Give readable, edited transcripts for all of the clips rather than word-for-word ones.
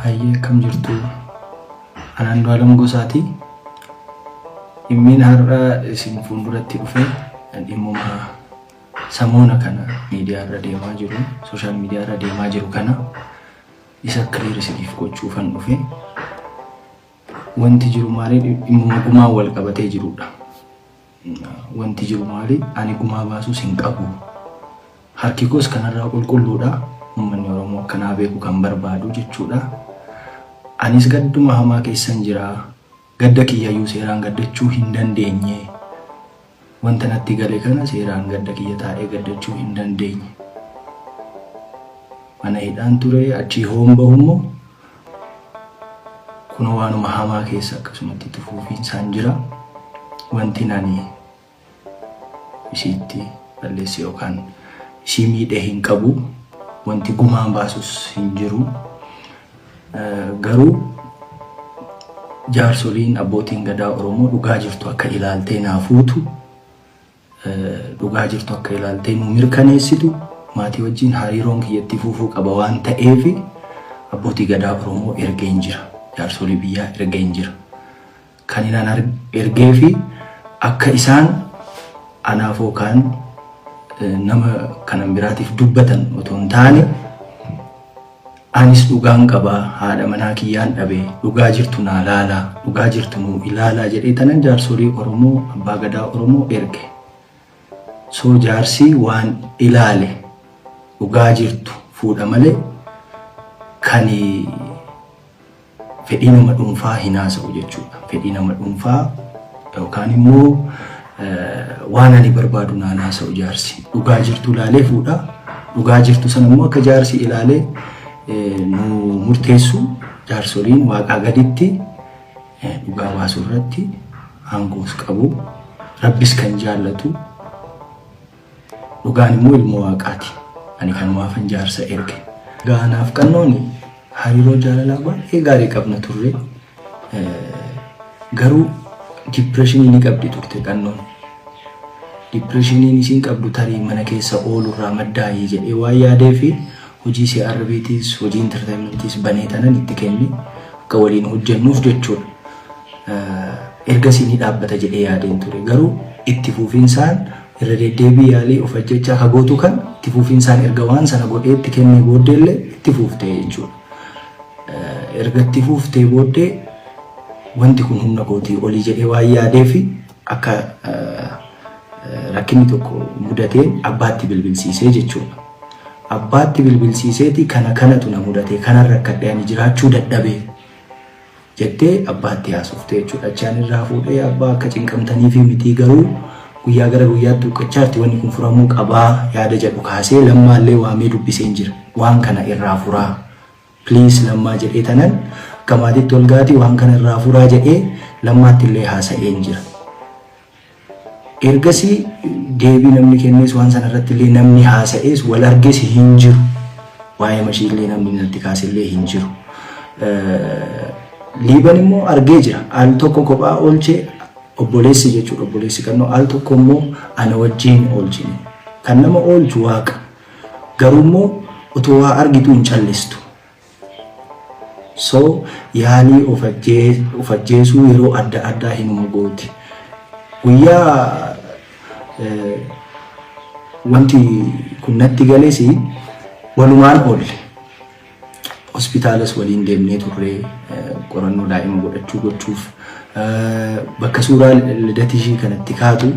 Hayyee, akkam jirtu? Ani Andu'aalam Gosaati. Dhimmiin har'a isin fuulduratti dhufe dhimmuma samoona kana miidiyaa irra deemaa jiru, social media irra deemaa jiru kana isa clear isiniif gochuufan dhufe. Wanti jiru maali? Dhimmuma gumaan wal qabatee jirudha. Wanti jiru maali? Ani gumaa baasuus hin qabu. Harki koos kanarraa qulqulluudha. Uummanni Oromoo akkanaa beeku kan barbaadu jechuudha. Anis gadduma hamaa keessan jira. Gadda kiyyayyuu seeraan gaddachuu hin dandeenye. Wanta natti gale kana seeraan gadda kiyya taa'ee gaddachuu hin dandeenye. Mana hidhaan ture, achii hoon bahu immoo kun waanuma hamaa keessa akkasumatti itti fufiinsaan jira. Wanti ani isiitti balleesse yookaan isii miidhee hin qabu. Wanti gumaan baasus hin jiru. Garuu jaarsoliin, abbootiin gadaa Oromoo dhugaa jirtu akka ilaaltee naa fuutu, dhugaa jirtu akka ilaaltee nu mirkaneessitu, maatii wajjin hariiroon kiyyatti fufuu qaba waan ta'eef abbootii gadaa Oromoo ergeen jira. Jaarsolii biyyaa ergeen jira. Kan inni ergee fi akka isaan anaaf yookaan nama kanan biraatiif dubbatan otoo hin taane, anis dhugaan qabaa, haadha manaa kiyyaan dhabe, dhugaa jirtu naa laalaa, dhugaa jirtu nuu ilaalaa jedhee tanan jaarsolii Oromoo, abbaa gadaa Oromoo erge. So jaarsi waan ilaale dhugaa jirtu fuudha malee kan fedhii nama dhuunfaa hin haasa'u jechuudha. Fedhii nama dhuunfaa yookaan immoo waan ani barbaadu naan haasa'u jaarsi. Dhugaa jirtu ilaalee fuudha. Dhugaa jirtu sana immoo akka jaarsi ilaalee nu murteessu, jaarsoliin waaqaa gaditti dhugaa baasuu irratti aangoos qabu. Rabbis kan jaallatu dhugaan immoo ilmoo waaqaati. Ani kanumaafan jaarsa erge. Gaanaaf qannoon hariiroo jaalalaa baay'ee gaarii qabna turre. Garuu depressionii ni qabdi turte qannoon. Depressioniin isiin qabdu tarii mana keessa oolurraa maddaayii jedhee waan yaadee fi hojii CRBtis, hojii entertainmentiis banee tanan itti kenne akka waliin hojjennuuf jechuudha. Ergasii ni dhaabbata jedhee yaadeen ture. Garuu itti fufinsaan irra deddeebii yaalii of ajjechaa ka gootu kan itti fufinsaan erga waan sana godhee itti kennee booddeellee itti fuuftee jechuudha. Erga itti fuuftee booddee wanti kun humna kootii olii jedhee waan yaadee fi akka rakkinni tokko mudateen abbaatti bilbilsiisee jechuudha. Abbaatti bilbilsiiseeti kana kanatu na mudate, kanan rakkadhe, ani jiraachuu dadhabee jettee abbaatti haasoftee jechuudha. Achaan irraa fuudhee, abbaa akka cinqamtanii fi mitii, garuu guyyaa gara guyyaatti huqqachaarti, wanni kun furamuu qabaa yaada jedhu kaasee Lammaallee waamee dubbiseen jira. Waan kana irraa furaa. Please Lammaa jedhee tanan akka maatiitti ol gaatii waan kana irraa furaa jedhee Lammaatti illee haasa'een jira. Ergasii deebii namni kennees, waan sana irratti illee namni haasa'ees, wal arges hin jiru. Waa'ee mashii illee namni natti kaasellee hin jiru. Liiban immoo argee jira. Al tokko kophaa oolchee obboleessi jechuudha. Obboleessi qannoo al tokko immoo ana wajjin oolchine. Kan nama oolchu Waaqa. Garuu immoo otoo waa argitu hin callistu. So yaalii of ajjeesuu yeroo adda addaa hinuma gooti. Guyyaa wanti kun natti gales walumaan oolle. Hospitaalas waliin deemnee turre qorannoo daa'ima godhachuu gochuuf, bakka suuraa lidatii ishii kanatti kaatu,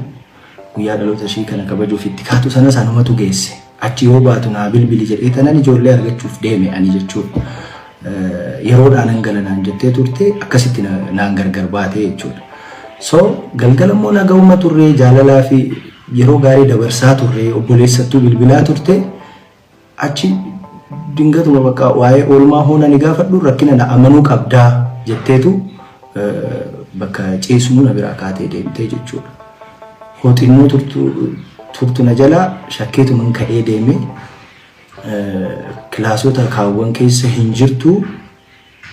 guyyaa dhaloota ishii kana kabajuuf itti kaatu sana sanumatu geesse. Achi yoo baatu naa bilbili jedhee tanan ijoollee argachuuf deeme ani jechuudha. Yeroodhaan nan gala naan jettee turte, akkasitti naan gargar baatee jechuudha. So galgala immoo nagahuma turre, jaalalaa fi yeroo gaarii dabarsaa turre, obboleessattuu bilbilaa turte. Achi dingatuma bakka waa'ee oolmaa hoona ni gaafadhu, rakkina na amanuu qabdaa jetteetu bakka ciisnu na biraa kaatee deemtee jechuudha. Hooxinnoo turtu na jalaa shakkeetuman ka'ee deeme, kilaasota kaawwan keessa hin jirtu.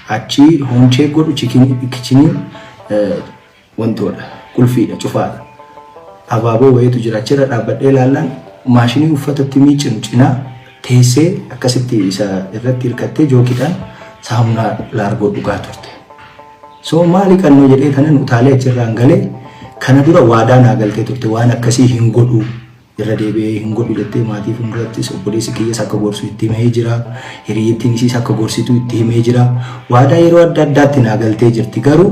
Achi hoonchee godhu kitcheniin wantoodha, qulfiidha, cufaadha. Abaaboo wayiitu jira, achirra dhaabbadhee ilaallaan maashinii uffatatti miicinu cinaa teessee akkasitti isa irratti hirkattee jookiidhaan Saamunaa laargoo dhugaa turte. So maali Qannoo jedhee kanan utaalee achirraan galee, kana dura waadaa naa galtee turte, waan akkasii hin godhu, irra deebi'ee hin godhu jettee. Maatii fuuldurattis obboleessi kiyyas akka gorsu itti himee jira. Hiriyyittiin isiis akka gorsitu itti himee jira. Waadaa yeroo adda addaatti naa galtee jirti. Garuu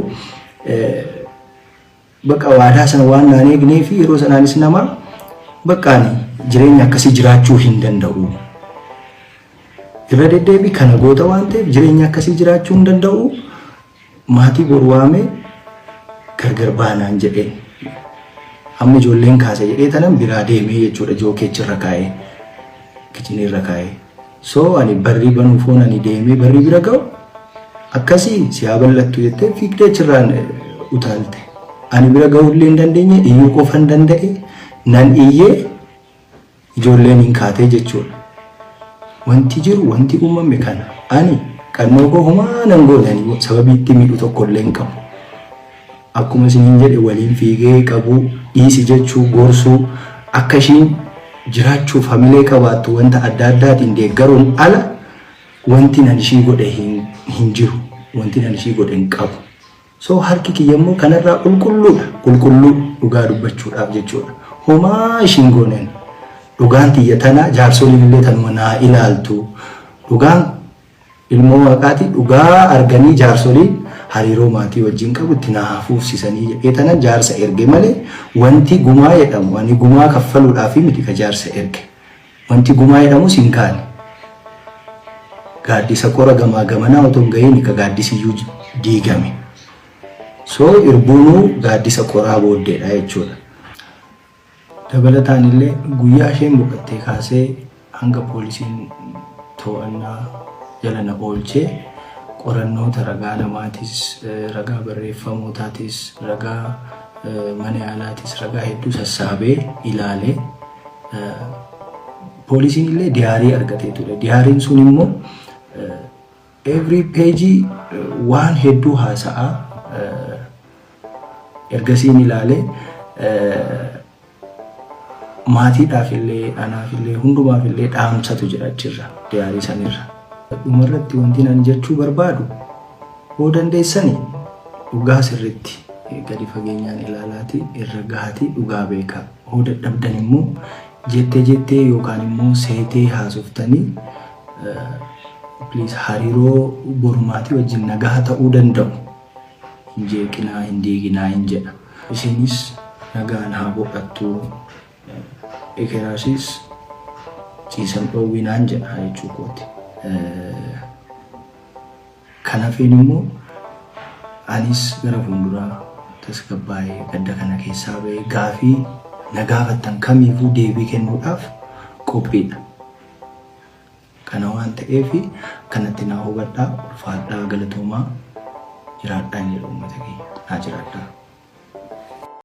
bakka waadaa sana waan naan eegnee fi yeroo sanaanis nama bakka ani jireenya akkasii jiraachuu hin danda'u. Irra deddeebii kana goota waan ta'eef jireenya akkasii jiraachuu hin danda'u. Maatii boru waamee gargar baanaan jedheen. Amma ijoolleen kaase jedhee tanan biraa deemee jechuudha, jookeechirra kaa'ee, kitchenirra kaa'ee. So ani barrii banuufoon ani deemee barrii bira ga'u, akkasii si haa bal'attu jettee fiigdee achirraan utaalte. Ani bira ga'uu illee hin dandeenye, iyyuu qofa hin danda'e, nan iyyee ijoolleen hin kaatee jechuudha. Wanti jiru, wanti uumame kana. Ani Qannoo koo homaa nan goone, ani sababii itti miidhu tokko illee hin qabu. Akkuma isiniin jedhe, waliin fiigee qabuu, dhiisi jechuu, gorsuu, akka ishiin jiraachuuf hamilee qabaattu wanta adda addaatiin deeggaruun ala wanti nan ishii godhe hin jiru. Wanti nan ishii godhe hin qabu. So harki kiyya immoo kanarraa qulqulluudha. Qulqulluu dhugaa dubbachuudhaaf jechuudha. Homaa ishiin gooneen. Dhugaan tiyya tana, jaarsoliin illee tanuma naa ilaaltu. Dhugaan ilmoo waaqaati, dhugaa arganii jaarsoliin hariiroo maatii wajjin qabu itti naa hafuufsisanii jedhee tanan jaarsa erge malee, wanti gumaa jedhamu, ani gumaa kaffaluudhaaf miti ka jaarsa erge. Wanti gumaa jedhamus hin kaane. Gaaddisa qora gamaa gamanaa otoo hin gahiin ka gaaddisiyyuu diigame. So irbuunuu gaaddisa qoraa booddeedha jechuudha. Dabalataan illee guyyaa isheen boqottee kaasee hanga poolisiin to'annaa jala na oolchee qorannoota ragaa namaatis, ragaa barreeffamootaatis, ragaa mana yaalaatis, ragaa hedduu sassaabee ilaalee, poolisiin illee diary argatee ture. Diaryn sun immoo every page waan hedduu haasa'aa. Ergasiin ilaalee maatiidhaaf illee, anaaf illee, hundumaaf illee dhaamsatu jira achirra, diary sanirra. Dhumarratti wanti ani jechuu barbaadu, yoo dandeessani dhugaa sirritti gadi fageenyaan ilaalaati irra gahatii dhugaa beekaa. Hoo dadhabdan immoo jettee jettee yookaan immoo seetee haasoftanii, please, hariiroo borumaatii wajjin nagaa ta'uu danda'u hin jeeqinaa, hin diiginaa hin jedha. Isinis nagaan haa boqattu, ekeraasiis ciisan dhoowwinaan jedha jechuu kooti. Kan hafeen immoo anis gara fuulduraa tasgabbaa'ee gadda kana keessaa ba'ee gaafii na gaafattan kamiifuu deebii kennuudhaaf qophiidha. Kana waan ta'eef kanatti naa hubadhaa, ulfaadhaa, galatoomaa, jiraadhaan jedha uummata kiyya. Naa jiraadhaa.